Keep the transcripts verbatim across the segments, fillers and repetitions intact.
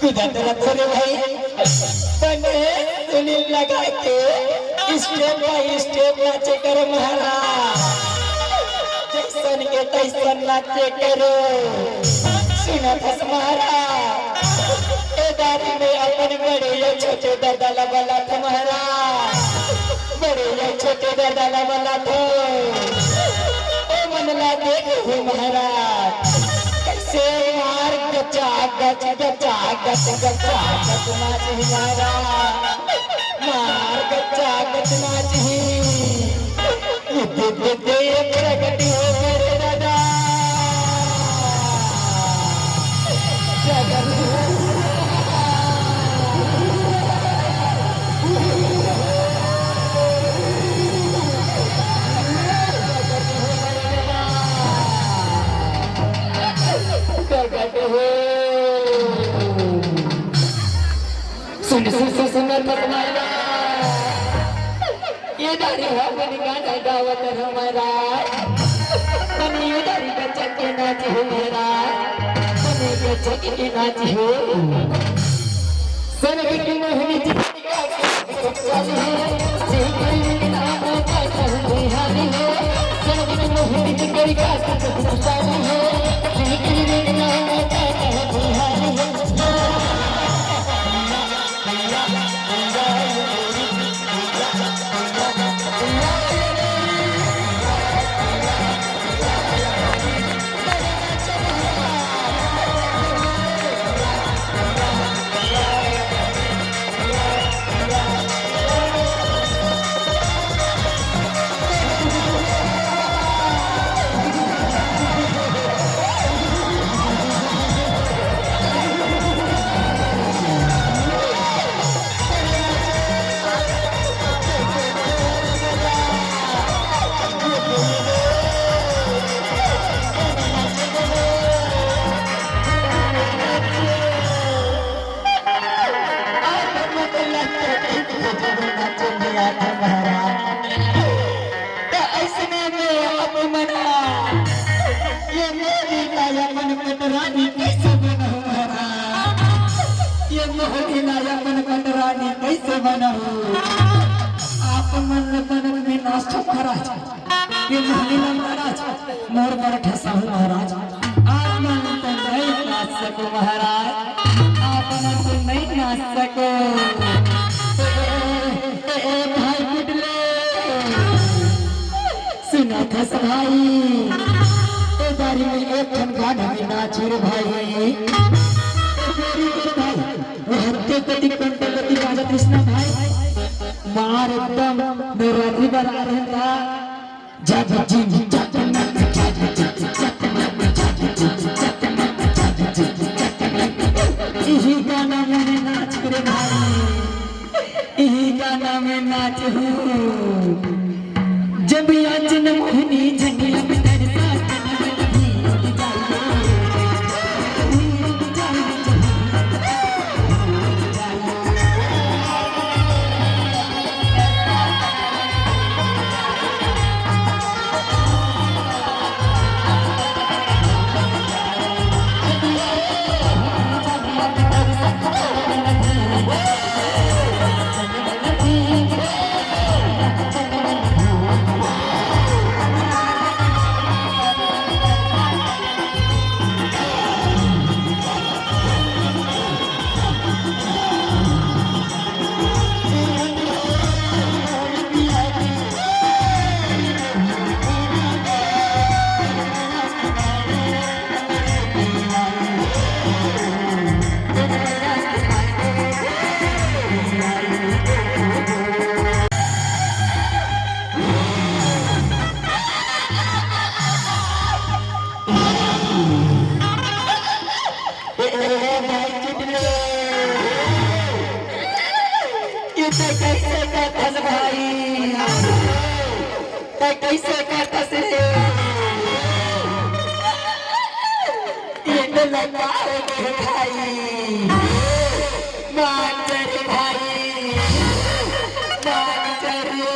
कुदत रथ रे भाई, बने सुनील लगा के step by step नाचे कर महाराज। जैसन के तैसन नाचे करो। सुनत हस महाराज, ए दारी में अपन बड़े या छोटे दादा ला बलात महाराज, बड़े या छोटे दादा ला बलात। ओ मन ला देख हो महाराज, कैसे मार गचा गच, गचा गच, गचा गच नाच ही महाराज, मार गचा गच नाच ही। ये दे, दे, दे, प्रगट हो मेरे दादा। प्रगट हो। प्रगट हो। सुन, सुन, सुन, सुन, सुन, सुन, सुन। ये दारी हो बन गाना गावत हमारा। बनी ये दारी का चक्के नाच हो मेरा। बनी का चक्के नाच हो। सर्व की मोहिनी जी। त अइसने में आप मन ये मोहिनी ला अपन पटरानी कइसे बनाहू महाराज? ये मोहिनी ला अपन पटरानी कइसे बनाहू? आप मन बनत में नाच महाराज। ये मोहिनी ला महाराज, मोर बर ठसाहू महाराज। आप मन तो नहीं नाच सको महाराज, आप मन तो नहीं नाच सको। ए, ए, ए, भाई गुडले, सुनत हस भाई, ए बारी में एक ठन गाना में नाच रे भाई। ए, very good भाई, वो हत्ते कति कंटे कति बाजत कृष्णा भाई, मार एकदम नवरात्रि बना रहे था। जग जिम जग नग जग जिम जग नग जग जिम जग नग जग जिम जग नग। इही गाना में नाच रे भाई, इही गाना में नाच हो। जब आज न मोहिनी झंडिया में दरसा ए, ए, ए, भाई किडनी। ये तैं कइसे करथस भाई? तैं कइसे करथस रे? ये तो लगा हो गए भाई। मान जा रे भाई। मान जा रे।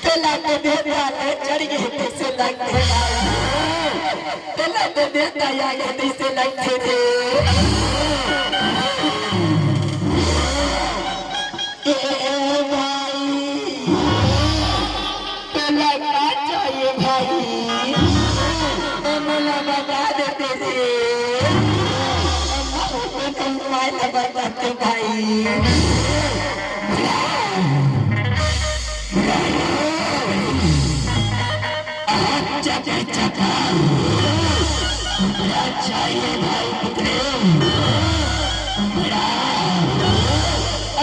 तेला तो देख वाले चढ़ गए, तइसे लगथे। तेला तो देख आया, तइसे लगथे रे। खबर करते भाई। अच्छा, अच्छा, अच्छा। अच्छा, ये भाई कितने बड़ा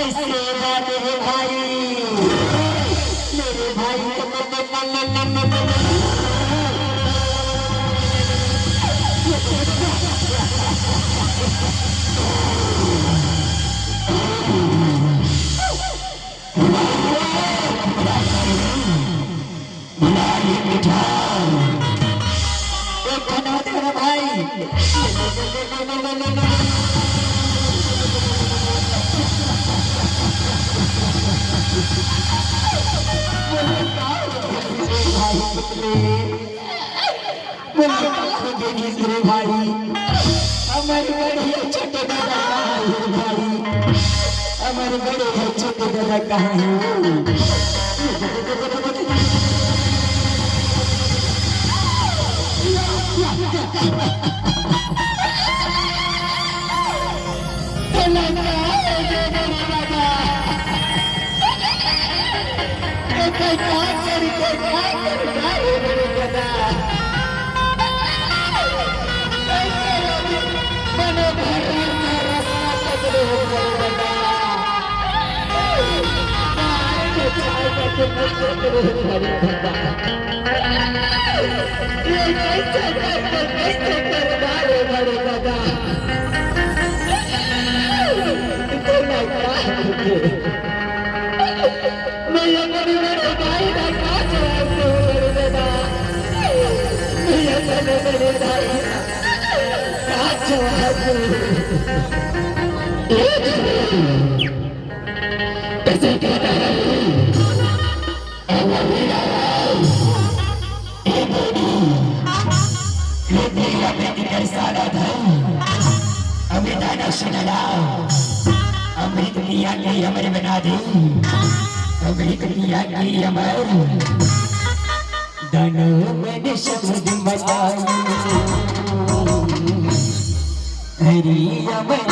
ऐसे बात है भाई। मेरे भाई को एक ठन और दे रे भाई। बोले, "का हो गया रे भाई?" बोले, "का हो गया रे भाई? हमारे बड़े छोटे दादा कहाँ है रे भाई? हमारे बड़े छोटे दादा कहाँ है?" ये कैसे करके कैसे करवा रे बड़े दादा? तो मैं क्या करूँ? मैं ये बड़े बड़े भाई का क्या जवाब दूँ बड़े दादा? मैं ये बड़े बड़े भाई का क्या जवाब दूँ? कैसे कहता है? अमृत मिया के हमर बना दे, अमृत मिया के हमर। दानव मन शब्द मचाई, हरि अमर।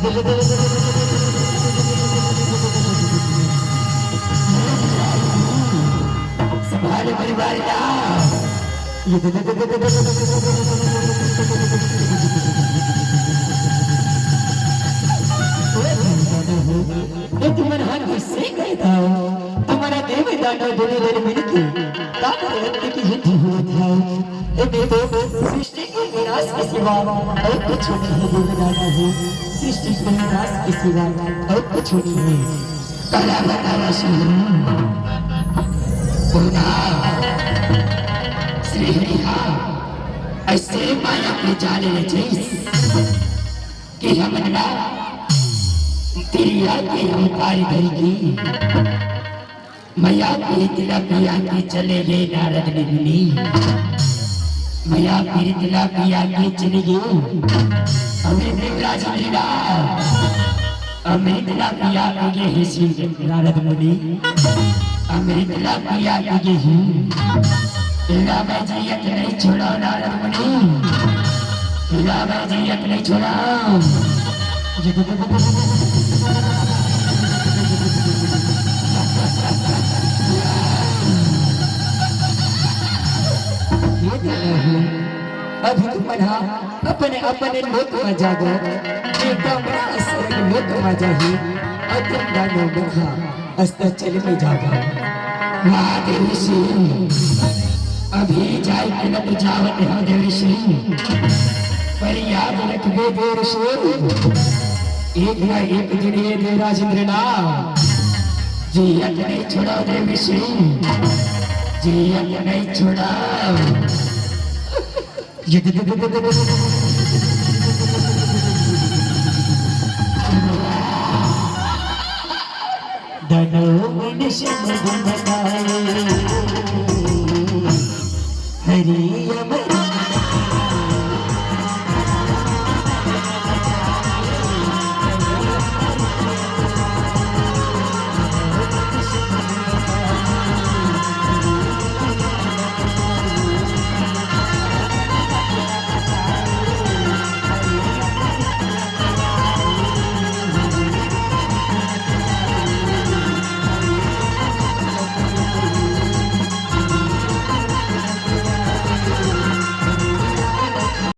संभाल परिवार ला। ए तुमन ह कइसे गए दाऊ? तुम्हर देव दानव दुनों झन मिलके का करे अतके युद्ध होवत हे? ए देखो, सृष्टि के विनाश के सिवा अउ कुछु नहीं हे देव दानव हो। सृष्टि के विनाश के सिवा अउ कुछु नहीं हे। कला बतावा सुन। बोला। श्री हरि हा अइसे माया के जाल रचइस कि हमन ला तिरिया के अवतार धर के मया पीरित ला पिया के चले गे नारद मुनि। मया पीरित ला पिया के चले गे। अमृत देवराज लीला। अमृत ला पिया के गे हे श्री नारद मुनि। अमृत ला पिया के गे हे। लीला मैं जी अकेले छोड़ा नारद मुनि। लीला मैं जी अकेले छोड़ा। ये तो नहीं। अभी तुमन हा अपने, अपने लोक में जागो। ये कमरा स्वर्ग लोक में जाही। अतुम दानो मुखा अस्ताचल में जागो। वाह देव ऋषि, अभी जाय के लग जावत हो देव ऋषि। पर याद रखबे देव ऋषि, एक ना एक दिन ये देव राजेंद्र ना जियत नहीं छोड़ा देव ऋषि, जियत नहीं छोड़ा। दानव मन समझ न पाए, हरि अमर